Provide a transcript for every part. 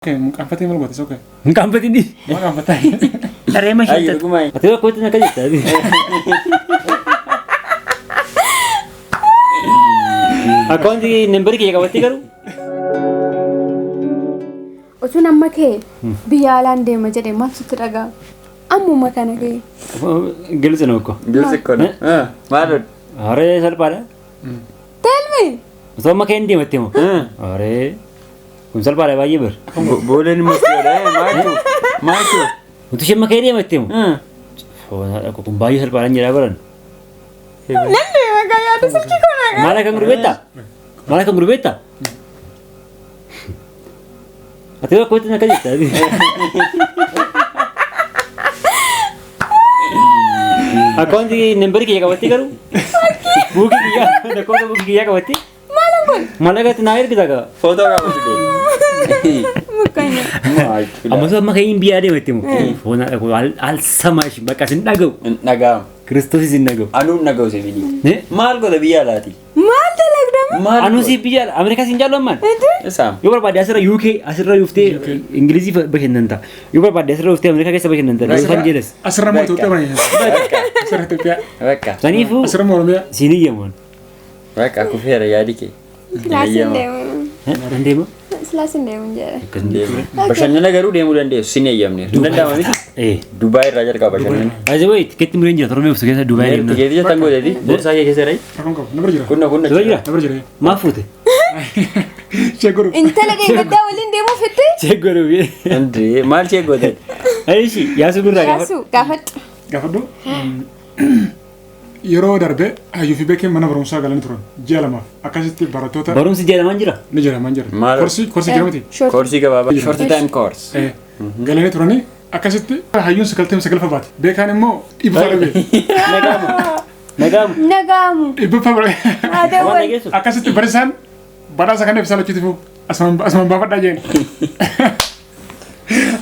Okay, qaanfatee maal goote? Okay. Hin qaanfatini. Maal qaanfataa? Saree ma Ayyo ishee. dhugumaa. Ati akkamitti akka jirta? Akkaawuntii nambarii kiyya qabattee garuu. Utuun amma kee biyya alaan deema jedhe maal sitti dhaga'ama? Ammuma kana kee. Gilsi ነው እኮ Gilsi እኮ ነው። Maal Haree salphaadha. Tell me. Osoo amma kee hin deematte moo? Haree kun salphaadha baay'ee bar. Booleen immoo si'oodha. Maachuu maachuu. Utuu ishee amma kee deematte moo? Kun baay'ee salphaadha jedhaa baran. Nan deema gaa yaada silkii koo naa Maal akka gurbeetta? Maal akka gurbeetta? Ati akkamitti akka jirta? Akkaawuntii nambarii kiyya qabattee garuu. Buukii kiyya lakkoofsa buukii kiyyaa qabattee. Maalan kun? Maallaqa itti naa ergita gaa. Footoo kaafatu. Mukkanya. Amma osoo amma kee biyyaa deematte moo? Foon al sama ishee bakka isin dhaga'u. Dhaga'amu. Kiristoos isin dhaga'u. Anuun dhaga'u sibiilii. Maal godha biyya alaati? Maal dalagdama? Maal Anuu si biyya Ameerikaa siin jaallu ammaan. Isaam. Yoo barbaade asirra UK asirra yuuftee Ingilizii bashannanta. Yoo barbaade asirra yuuftee Ameerikaa keessa bashannanta. Los Angeles. Asirra moo Itoophiyaa mana Bakka. Asirra Itoophiyaa. Bakka. Saniifuu Asirra moo Oromiyaa. siin iyyamuun. Bakka kufeera yaadi kee. Silaas hin deemu. Nan deema. Silaas hin deemu jedhe. Bashannana garuu deemuu dandeessu sin eeyyamne. Hin danda'ama miti. Dubaay irraa jalqaba bashannana. Baay'ee wayi tikeetti mureen jira torbee obsu keessa Dubaay deemna. Tikeetii jettan gooteeti. Boorsaa kee keessa rayi. Rakkoon qabu. Nama jira. Kunna kunna. Dubaay jira. Nama jira. Maaf fuute? Ishee godhu. Intala deeggaddaa waliin deemuuf itti? Cheeggodhu. Indee maal ishee goote? Ayishi yaasuu gurraa gaafa. Yaasuu gaafadhu. Gaafadhu. Yeroo darbe hayyuu fi beekeen mana barumsaa galanii turan ji'a lamaaf akkasitti barattoota Barumsi ji'a lamaan jira. ni jira maan jira. Maal? Korsii korsii jira miti. Short. Koorsii gabaabaa. Short time course. Galanii turanii akkasitti hayyuun 99ffaa baate. Beekaan immoo dhibba dhabe. Nagaamu. Nagaamu. Nagaamu. Dhibba dhabe. Haa ta'u Waan wal. dhageessu. Akkasitti barsiisaan badhaasa kana ibsaa lachuutifu asumaan baafadhaa jeen.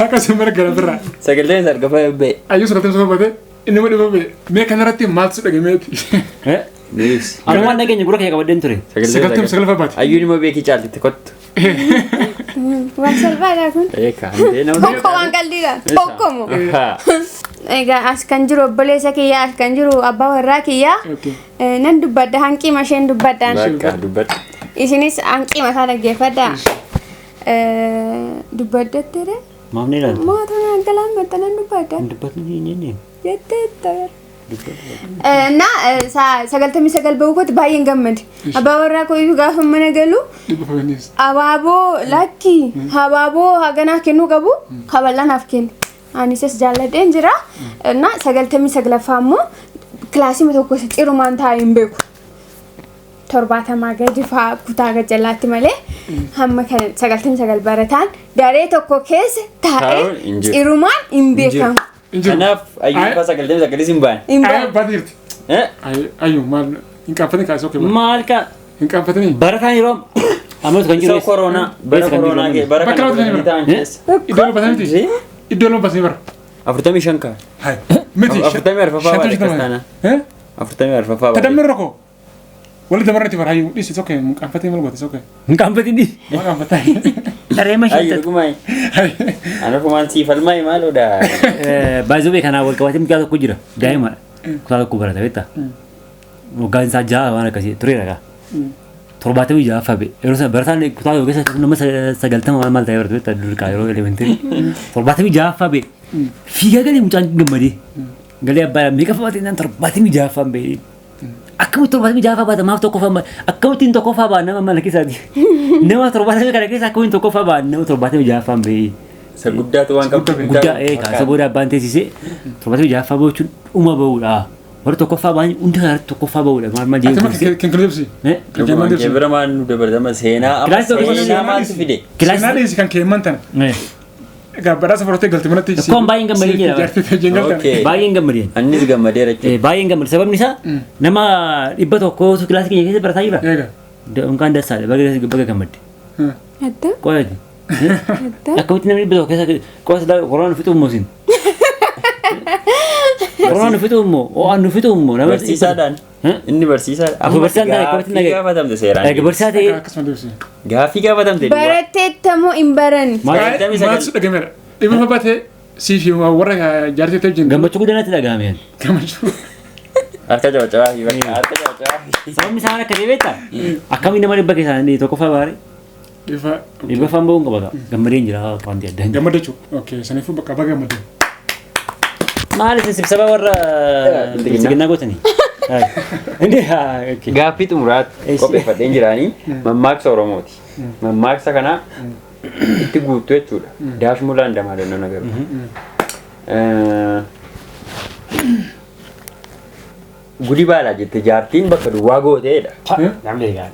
Akkasuma gara birraa. Sagaleen sargafa ba'e. Hayyuun 99ffaa baate inni immoo dhibba bahe. Mee kanarratti maaltu dhagameeti? Niis. Anu waan dhageenya gurra kee qabadheen ture. 99ffaa baate. Hayyuun immoo beekii caaltitti kottu. Waan salphaadha kun. Eeka. Indee nama Tokko waan qaldiidha. Tokko moo. Egaa as kan jiru obboleessa kiyyaa as kan jiru abbaa warraa kiyyaa. Okay. Nan dubbadda hanqima isheen dubbadhaan. Bakka dubbadhu. Isinis hanqima isaa dhaggeeffadhaa. Dubbaddatteedha. Maaf ni ilaalta? Maata naan galaan maxxanan dubbadda. Hin dubbatni hin jenne. Jetteetta. እና 99 bahuu kootti baay'een gammade. Abbaa warraa koo iyyuu gaafa mana galu Dhibba fayyadanis. abaaboo lakki abaaboo haganaaf kennuu qabu kabal'aanaaf kenne. Ani isas jaalladheen jira. እና 99ffaa immoo kilaasii tokko isa cirumaan taa'ee hin beeku. 70 gadi fa'aa kutaa gajjallaatti malee hamma kana 99 barataan daree tokko keessa taa'ee Taa'uun hin jiru. cirumaan hin beekamu. Hin jiru. Kanaaf hayyuun faa 99 hin baane. Hin Ayi beekamu. baate jirti. Ayyuu maal hin qaanfatanii kaasee okay. Maal ka Hin qaanfatanii. barataan yeroo ammas kan jiru. Isa koronaa bara koronaa kee bara Bakka kana lamatti godhanii ta'an keessa. Iddoo lama baasanii miti. Iddoo lama baasanii bara. 45 kaa. Hai. Miti. 44ffaa baate akkas taana. 44ffaa baate. Tadammir rakkoo. Wali dabarratti bara hayyuu dhiisi okay qaanfatee maal goote okay. Hin qaanfatini. Maal qaanfataa? Saree ma Hayyuu ishee. dhugumaa. Anafumaan siif falmaa maaloodha. Baay'ee kanaa wal qabatee mucaa tokko jira. Daa'imadha. Kutaa tokko barata beektaa? Waggaan isaa ja'a waan akkasii tureera gaa. 76ffaa ba'e. Yeroo sana barataan kutaa tokko keessa nama 90 maal ta'ee baratu beektaa durqaa yeroo elementary. 76ffaa ba'e. Fiigaa galee mucaan gammadee. Galee abbaa meeqa fa'aa naan 76ffaan ba'e. Akkamitti 76ffaa baata maaf tokkoffaa baata akkamittiin tokkoffaa ba'a nama mana keessaati. Nama 70 kana keessa akkamittiin tokkoffaa ba'a nama 76ffaan ba'e. Isa guddaatu waan qabdu. Guddaa kaasa booda abbaan teessisee 76ffaa ba'u jechuun dhuma ba'uudha. Warri tokkoffaa ba'anii hunda irratti tokkoffaa ba'uudha. Maal maal Ati jedhu. ma kan kan ibsi. Dhugumaan kee bira maal nu dabartama seenaa amma Kilaasii tokko seenaa maaltu fide? Seenaa dhiisi kan keemman tana. Egaa badhaasa fudhattee galte manatti. Tokkoon baay'een gammadee jira. Jaartii ta'e galtan. Okay. Baay'een gammadeen. Annis gammadeera jechuudha. Baay'een gammade sababni isaa nama 100tu kilaasii keenya keessa barataa jira. Egaa. Unkaan dassaadha baga baga gammadde. Adda. Qo'ate. Adda. Akkamitti namni 100 keessa qo'ata koronaan fixuuf moosin. Koronaan nu fixu immoo ho'aan nu fixu immoo nama Barsiisaadhaan. Inni barsiisaadha. Amma barsiisaan ta'e akkamitti Gaaffii gaafatamte seeraan. Erga barsiisaa ta'e Akkasuma deebisee. Gaaffii gaafatamte. Baratteettamoo hin baranne? Maal 99. Maaltu dhagameera? Dhibba baatee siif warra jaartii ta'e jennu. Gammachuu guddaa natti dhagahame. Gammachuu. Harka cabacabaa fi bakka harka cabacabaa fi. Sababni isaa maal akka ta'e beektaa? Akkamiin nama 100 keessaa inni tokkoffaa baare Dhibba. dhibbaffaan ba'uun qaba. Gammadeen jira wanti adda. Gammada jechuudha. Okay, saniifuu bakka baga gammadee. Maal isin sibsaba warra bilisiginnaa gootanii? Inni haa okay. Gaaffii xumuraatti qopheeffadheen jiraanii mammaaksa Oromooti. Mammaaksa kana itti guuttu jechuudha. Daash mulaan damaa danda'u nagaru. Gudi baalaa jette jaartiin bakka duwwaa gooteedha. Namni egaa.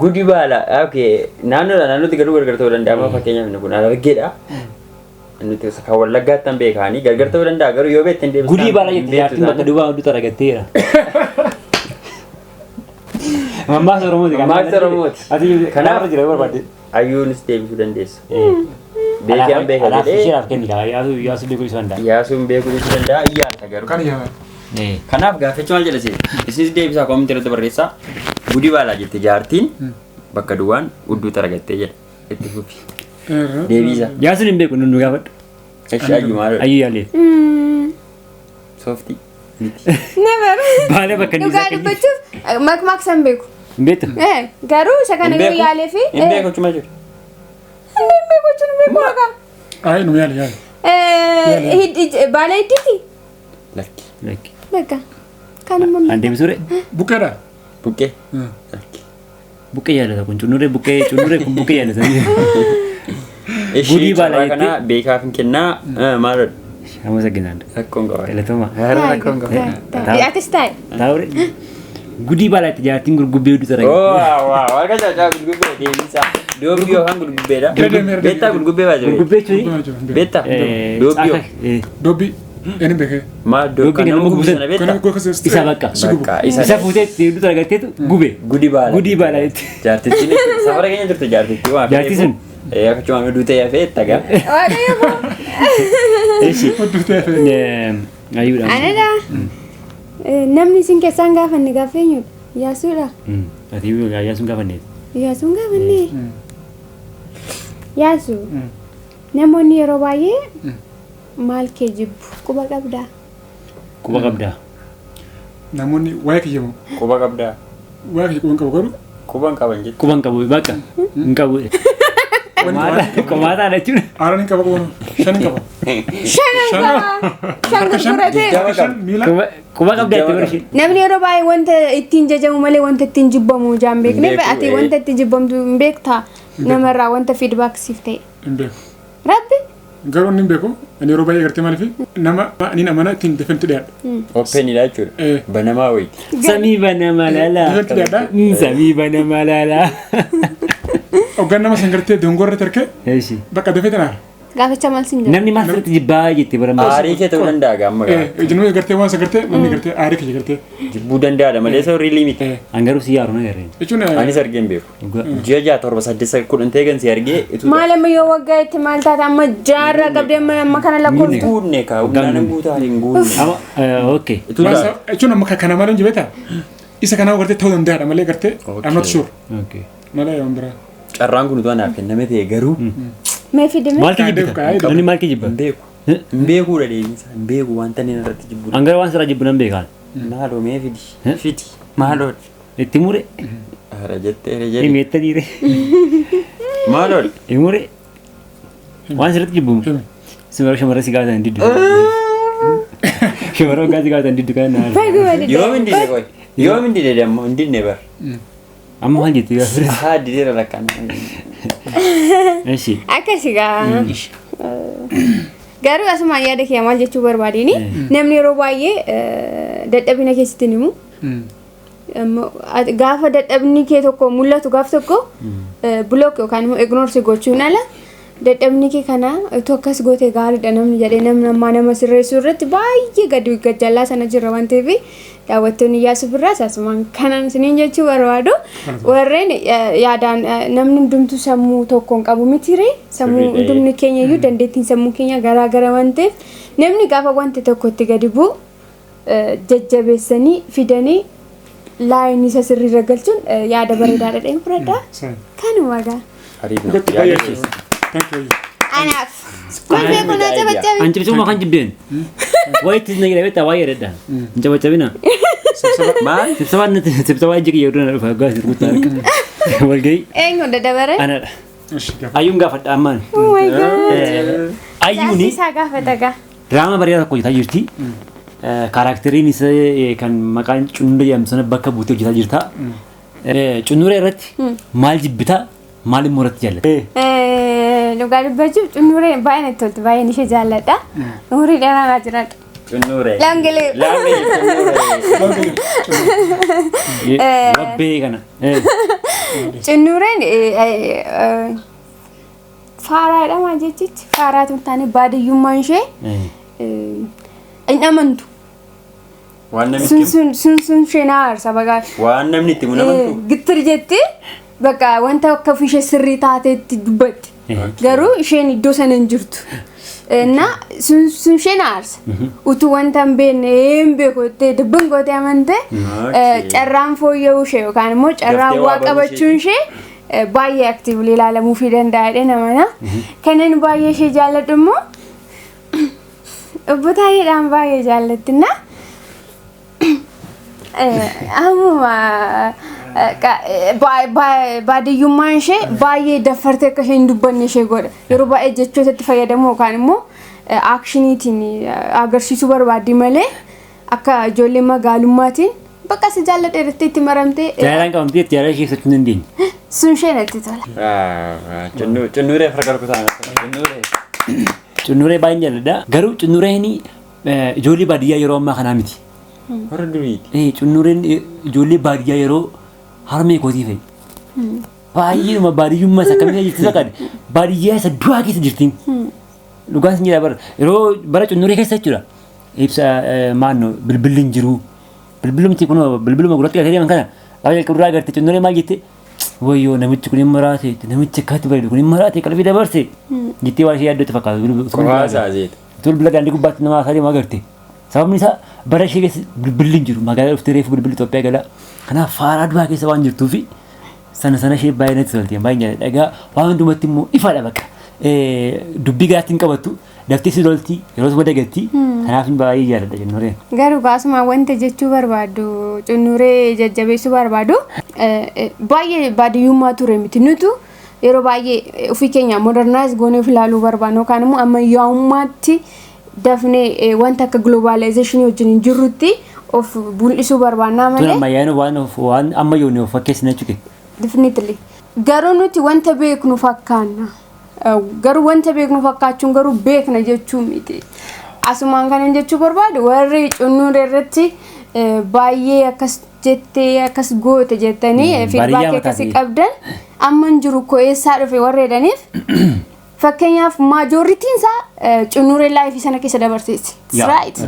Gudi baalaa okay naannoodha naannootti garuu gargar ta'uu danda'a amma fakkeenyaaf inni kun Harargeedha. Inni kan Wallaggaatti kan beekanii gargar ta'uu danda'a garuu yoo beekte hin deebistaan. Gudii baalaa jette jaartiin bakka duwwaa hunduu taragateera. Mammaaksa Oromooti. Mammaaksa Oromooti. Ati kanaaf jira barbaadde. Ayyuunis deebisuu dandeessa. Beekaan beeka Alaaf jedhee isheedhaaf kenni qaba. Yaasuu beekuu isaan danda'a. Yaasuun beekuu dhiisuu danda'a iyyaalta garuu. Kan yaa. Kanaaf gaaffichi maal jedha seeti? Isinis deebisaa koomintii irratti barreessaa. Gudii baalaa jette jaartiin bakka duwwaan hudduu taragattee jedha. Itti fufi. Deebiisa. Yaasuun hin beeku nu gaafadhu. Eshi ayyu maal? Ayyuu yaalee. Sooftii. Miti. Never. Baala bakka inni Dhugaa isaa kenni. dubbachuuf makmaaksa hin beeku. Hin beektu? Garuu isa kana yoo yaalee fi. Hin beeku chuma jiru. Hin beeku jechuun hin beeku ragaa. Ayi nu yaali yaali. Baala hiddiiti. Lakki. Lakki. Bakka. Kanuma hin An deebisuu ree? Buqqeedha. Buqqee. Lakki. Buqqee yaadata kun cunnuree buqqee cunnuree kun buqqee yaadata. Ishii Gudii baalaa carraa kana beekaaf hin kennaa maal Amma saginaan. rakkoon qaba. Galatoomaa. Rakkoon qaba. beeku. Atis taa'e. Taa'ure. Gudii baalaa itti jaartiin gurgubbee hudduu Oh taragatte. waaw harka cabacabaa gurgubbee deebisaa. Doobbii yookaan gurgubbeedha. Beektaa gurgubbee baasee. Gurgubbee jechuun Beektaa? Doobbii. Dobbi. Inni beekee. Maal Doobbii kan nama nama gubu gubusan. sana beektaa? Isa bakka. Bakka isa Isa fuutee itti hudduu taragateetu gube. Gudii baalaa. Gudii baalaa itti. Jaartittiin safara keenya jirtu jaartittii waan Jaartii sun? Akkuma oduu ta'e hafee itti agaa. Waaqayyo koo. Eshi. Hudduu ta'e. Ayyuudha. Anadha. Namni isin keessaan gaafanne gaafa eenyudha? Yaasuudha. Ati Yaasuun gaafanneeti. Yaasuun gaafanne. Yaasu. Namoonni yeroo baay'ee maal kee jibbu quba qabdaa? Quba qabdaa. Namoonni waa'ee kiyya moo? Quba qabdaa. Waa'ee kiyya quba hin qabu garuu. Quba hin qaban jechuudha. Quba hin qabu bakka. Hin qabu. Qomaataadha jechuudha. Aaraan hin qaba quba. Shan hin qaba. Shan qaba. Shan gurguratee. Harka shan miila. Quba qabdaa itti barshi. Namni yeroo baay'ee wanta ittiin jajamu malee wanta ittiin jibbamu jaan beekne Hin beeku, ati ee. wanta ittiin jibbamtu hin beektaa namarraa wanta feedback siif ta'e. Hin beeku. Rabbi Garuu inni hin beeku. Ani yeroo baay'ee gartee maaliif nama ani amana ittiin defentti dhiyaadha. Openidha jechuudha. Banamaa wayiiti. Samii bana malala. Defentti dhiyaadha. Samii bana malala. Hoggaan nama san gartee dongorra tarkee Eshi. bakka dafee tanaara. gaaficha maal siin jedha? Namni maal sirriitti jibbaa jettee bara maal? Aarii kee ta'uu danda'a gaamma gaa. Jennu gartee waan san gartee namni gartee aarii kiyya gartee. Jibbuu danda'aadha malee isa riilii miti. An garuu si yaaru na gareen. Jechuun Anis argee hin beeku. Ji'a 6 7 8 9 10 ta'e kan si argee ituu Maal amma yoo waggaa itti maal taate amma jaarraa qabdee amma amma kana lakkooftu. guunne kaa humnaan hin guutaa hin guunne. Amma okay. Ituu taate. jechuun amma kana maal hin jibeeta isa kanaa gartee ta'uu danda'aadha malee gartee I'm not sure Okay. malee waan biraa. Carraan kun utuu anaaf kenname ta'e garuu Mee fidime? Maal kee jibbita? Namni maal kee jibba? hin beeku. Hin beekuudha deebiinsa. Hin beeku wanta inni irratti jibbu. An garuu waan sirraa jibbu nan beekaan. Maaloo mee fidi. Fidi. Maaloo. Itti mure. Ara jettee ara jedhe. Himeetta dhiire. Maaloo. Himure. Waan sirriitti jibbu. Simara shamarra si gaafatan diddu. Shamarra waggaa si gaafatan diddu kan naan. Baay'ee didde. Yoom hin dide qoy. Yoom hin dide dammoo hin didne bar. Amma maal jettee gaafa Haa dideera lakkaan. Eshi. Akkasi gaa. Garuu asumaan yaada kee maal jechuu barbaadini namni yeroo baay'ee dadhabina keessatti ni himu. Gaafa dadhabni kee tokko mul'atu gaaf tokko block yookaan immoo ignore si gochuun ala dadhabni kee kana utuu akkas goote gaariidha namni jedhee namni ammaa nama sirreessuu irratti baay'ee gadi gajjallaa sana jira waan ta'eef daawwattoonni Iyyaasuu Birraas asumaan kanan isiniin jechuu barbaadu warreen yaadaan namni hundumtuu sammuu tokko hin qabu mitiree sammuu Sirriidha, hundumni keenya iyyuu dandeettiin sammuu keenya garaa gara waan ta'eef namni gaafa wanti tokko itti gadi bu'u Jajjabeessanii fidanii line isa sirriirra galchuun yaada bareedaadha dheen fudhadha. Kanuma gaa. Ariif na. Dhugaatti baay'ee. Thank you. Anaaf. Kolfee kun na cabaccabe. An cimsuma kan jibbeen. Wayitti na jedha beektaa waa'ee jedha. Hin cabacabina. Maal? Sibsabaan natti sibsabaa iji kiyya oduu na dhufa gaas rukutaa arga. Walgahii Eenyu daddabare? anadha. Ishi gaafa. Ayyuun gaafadha ammaan. Oh my God. Ayyuuni Jaarsi isaa gaafata gaa. Diraama bareedaa tokko hojjetaa jirti. Characteriin isa kan maqaan Cunnuree jedhamtu sana bakka buutee hojjetaa jirta. Cunnuree irratti maal jibbitaa, maal immoo irratti jaallata? Dhugaa dubbachuuf Cunnuree baay'ee natti tolti, baay'een ishee jaalladha. Umurii dheeraa naa jiraadha. Cunnuree. Laangalee. Laangalee cunnuree. Wabbee kana. Cunnureen faaraadha maal jechichi, faaraatu hin taane baadiyyummaan ishee hin amantu. Waan namni Sun itti sun sun sun ishee na aarsa bagaa. Waan namni itti himu namantu. Gittir jetti, bakka wanta akka ofii ishee sirrii taateetti dubbatti. Garuu isheen iddoo sana hin jirtu. Na sun sun ishee na aarsa. Utuu wanta hin beekne hin beeku jettee dubbin gootee amante carraan fooyya'uu ishee yookaan immoo carraan Daftee waa waa baruu. Qabachuun ishee baay'ee actively ilaalamuufii danda'a jedhee namana. Kanan baay'ee ishee jaalladhu immoo obbo Taayyeedhaan baay'ee jaallattina. Ammuma baadiyyummaan ishee baay'ee daffartee akka isheen hin dubbanne ishee godha. Yeroo baay'ee jechoota itti fayyadamu yookaan immoo actioniitiin agarsiisuu barbaaddi malee akka ijoollee magaalummaatiin bakka si jaalladha irratti itti maramtee Jaalalaan qabamtee jaalala ishee ibsachuu hin dandeenye. Sun ishee natti tola. Cunnuree farka rukutaa. Cunnuree. Cunnuree baay'een jaalladha. Garuu cunnureen ijoollee baadiyyaa yeroo ammaa kanaa miti. Warra duriiti. Cunnureen ijoollee baadiyyaa yeroo harmee kootii fa'i. Baay'eedhuma baadiyyummaa isa akkamii jirti fakkaate. Baadiyyaa isa du'aa keessa jirtiin. Dhugaan sin jedha, bara yeroo bara cunnuree keessa jechuudha. Ibsa maannoo bilbilli hin jiru. Bilbilumti kun bilbiluma gurratti galtee deeman kana gaafa jalqabu irraa agarte cunnuree maal jette? "Wayyoo, namichi kun hin maraate, namichi akkatti bareedu kun hin maraate, qalbii dabarse," jettee waan ishee yaaddootti fakkaata. Kophaa isaa zeeta. Bilbila daandii gubbaatti nama haasaa deemu agarte. Sababni isaa bara ishee keessa bilbilli hin jiru. Magaalaa dhuftee reefu bilbilli Itoophiyaa gala. Kanaaf faaraa du'aa keessa waan jirtuufi sana sana ishee baay'ee natti tolti. Baay'ee jaalladha. Egaa waan hundumatti immoo ifaadha bakka. Dubbii garaatti hin qabattu. Daftee si lolti, yeroo suma dagatti. Kanaaf baay'ee jaalladha jennureen. Garuu gaasuma wanta jechuu barbaadu, cunnuree jajjabeessuu barbaadu, baay'ee baadiyyummaa ture miti. Nutu yeroo baay'ee ofii keenya modernize goonee of ilaaluu barbaadnu yookaan immoo ammayyaa'ummaatti dafnee wanta akka globalization wajjin hin jirrutti of mul'isuu barbaannaa Tun malee. ammayyaa'in waan of waan ammayyoon of fakkeessina jechuudha. Definitely. Garuu nuti wanta beeknu fakkaanna. Garuu wanta beeknu fakkaachuun garuu beekna jechuu miti. Asumaan kanan jechuu barbaadu, warri cunnuree irratti baay'ee akkas jettee akkas goote jettanii feedback Baadiyyaa akkasii mataa qabdan amma hin jiru koo eessaa dhufe warri jedhaniif, fakkeenyaaf majorityn isaa cunnuree life sana keessa dabarseessi. Yaa, Right.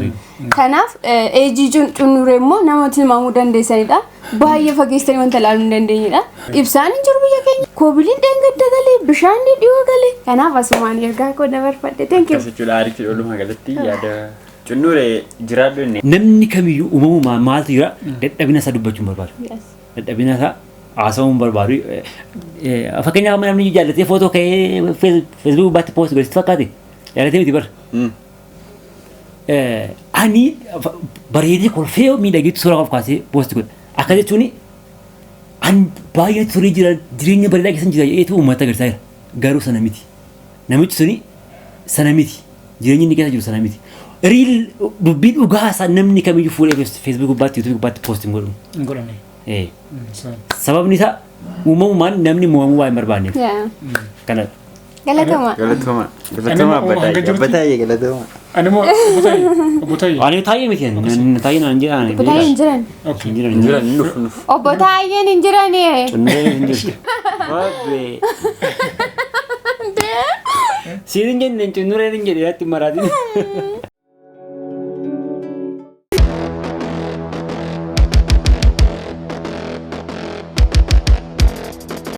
Kanaaf eejii cunnuree immoo nama tilmaamuu dandeessanidha. Baay'ee fageessanii wanta ilaaluu hin dandeenyedha. Ibsaan hin jiru biyya keenya. Kobiliin dheengadda galee, bishaan dhiyoo galee. Kanaaf asumaan ergaa koo dabarfadhe. Thank you. Akkas jechuudha, aaritti oolumaa galatti yaada cunnuree jiraadhu inni. Namni kamiyyuu uumamumaan maaltu jira, dadhabina isaa dubbachuu hin barbaadu. Dadhabina isaa haasa'uu hin barbaadu. Fakkeenyaaf amma namni jaallatee footoo ka'ee Facebook gubbaatti post godhe sitti fakkaate jaallatee miti bara. Ani bareedee kolfee miidhageetu suuraa of kaasee post godha. Akka jechuun ani baay'ee turee jira, jireenya bareedaa keessa jira jedheetu uummata agarsiisaa jira. Garuu sana miti. Namichi suni sana miti. Jireenyi inni keessa jiru sana miti. Real dubbii dhugaa isaa namni kamiyyuu fuudhee Facebook gubbaatti, YouTube gubbaatti post hin godhu. Hin godhani. Sababni isaa uumamumaan namni mo'amuu waan hin barbaanneef. Kanadha. Galatoma. Galatooma. Galatooma. Ani immoo Abbataayee. hanga jirutti- Abbataayee, galatooma. Ani immoo obbo Taayee. Obbo Taayee. Ani taayee miti. Taayee naan jedhaan. Obbo Taayyeen hin jiran. Okay. Hin jiran. Hin jiran, nuuf nuuf. Obbo Taayyeen hin jiran. Cunnuree hin jirtu. Wabbee. Siin hin jenne, cunnureen hin jedhe yaatti maraatiin.